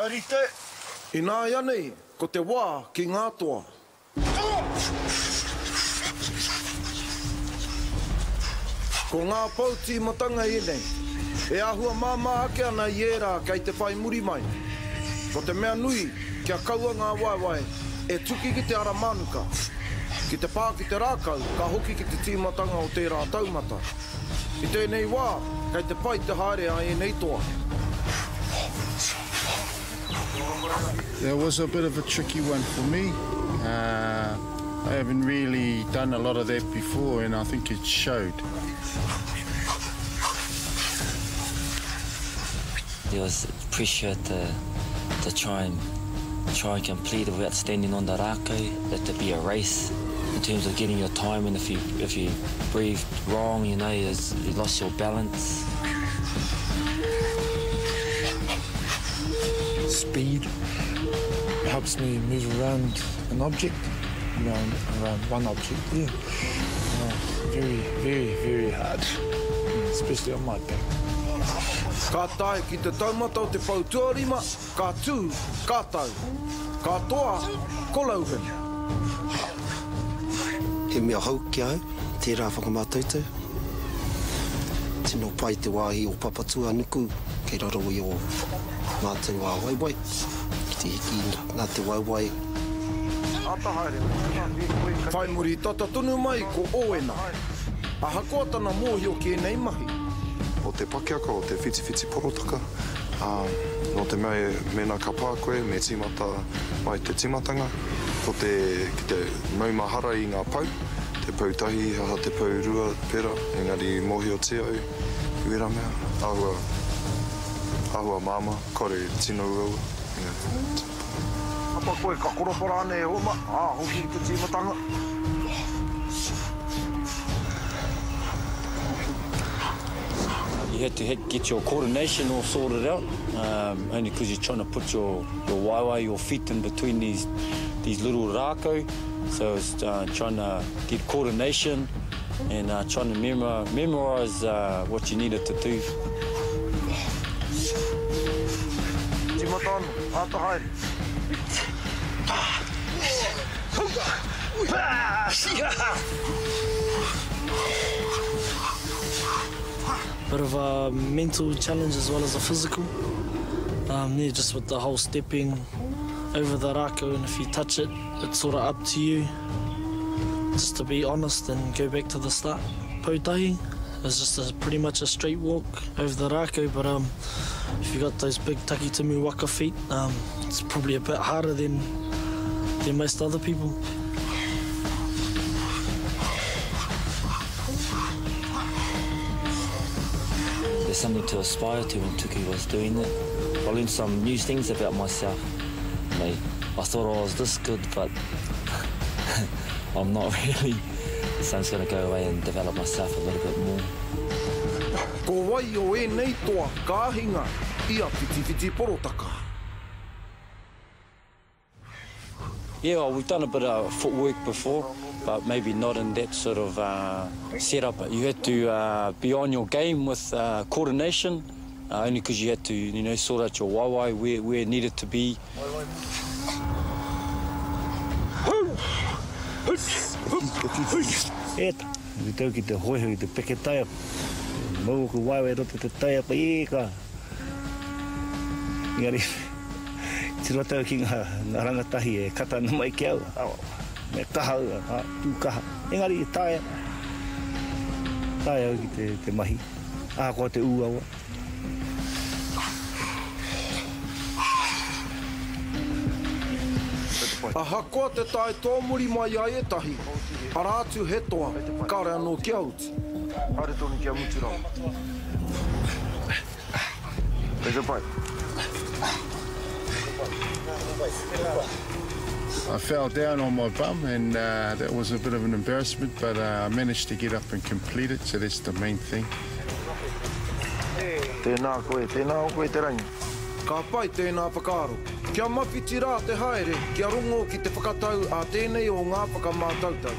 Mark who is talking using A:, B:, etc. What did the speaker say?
A: Kia rite!
B: Ināianei, ko te wā ki ngā toa. Ko ngā pou tīmatanga ēnei, e āhua māmā ake ana i ērā kei te whai muri mai. Ko te mea nui, kia kaua ngā waewae e tuki ki te ara mānuka. Ki te pā ki te rākau, ka hoki ki te tīmatanga o tērā taumata. I tēnei wā, kei te pai te haere a ēnei toa.
C: That was a bit of a tricky one for me. Uh, I haven't really done a lot of that before and I think it showed.
D: There was pressure to, to try and try and complete it without standing on the rākau. That to be a race in terms of getting your time and if you if you breathed wrong, you know, you, you lost your balance.
E: Speed helps me move around an object, around, around one object, yeah. Uh, very, very, very hard, especially on my back.
B: Ka tae ki te taumata o te pou tuarima, ka tū, ka tau. Ka toa, ko Logan.
F: He mea hou ki a au tērā whakamātautau. Tino pai te wāhi o Papatūānuku kei raro i ō mātou ā-waewae, ki te hiki nā te waewae.
A: Āta haere.
B: Whai muri tata tonu mai ko Owena. Ahakoa tana mōhio ki ēnei mahi.
G: O te pakiaka, o te whitiwhiti porotaka, ā, nō te mea mēnā ka pā koe, me tīmata mai te tīmatanga, ko te, ki te maumahara i ngā pou, te pou tahi, he aha te pou rua, pērā, engari mōhiotia au i wērā mea, āhua, āhua māmā, kore tino uaua, engari tino pai.
A: Hapa koe, ka koropa rānei e oma, ā, hoki ki te tīmatanga.
H: You had to get your coordination all sorted out, um, only because you're trying to put your, your waewae, your feet in between these, these little rākau. So it's uh, trying to get coordination and uh, trying to memor memorize uh, what you needed to do.
A: Tīmata anō, āta haere.
E: Bit of a mental challenge as well as a physical. Um, yeah, just with the whole stepping over the rākau and if you touch it, it's sort of up to you. Just to be honest and go back to the start. Poutahi is just a, pretty much a straight walk over the rākau, but um, if you got those big Takitimu waka feet, um, it's probably a bit harder than, than most other people.
D: There's something to aspire to when Tuki was doing it. I learned some new things about myself. You know, I thought I was this good, but I'm not really. So I'm just going to go away and develop myself a little bit more.
B: Ko wai o ēnei toa ka hinga i a Whitiwhiti Porotaka?
H: Yeah, well, we've done a bit of footwork before, but maybe not in that sort of uh, setup. You had to uh, be on your game with uh, coordination, uh, only because you had to, you know, sort out your waewae where, where it needed to be.
I: Eta, i tau ki te hoeho i te peke taiapa. Mau aku waewae i roto i te taiapa, e ka. Engari, tiro atu au ki ngā, ngā rangatahi e kata ana mai ki au, me kaha au, a, tū kaha. Engari, e taea, taea au ki te, te mahi, ahakoa te uaua.
B: Ahakoa te tae tōmuri mai a ētahi, arā atu he toa, kāore anō kia oti.
A: Haere tonu kia mutu rawa. Kei te pai.
C: I fell down on my bum and uh, that was a bit of an embarrassment, but uh, I managed to get up and complete it, so that's the main thing.
A: Tēnā koe, tēnā o koe te rangi.
B: Ka pai tēnā whakaaro. Kia mawhiti rā te haere, kia rongo ki te whakatau a tēnei o ngā whakamātautau.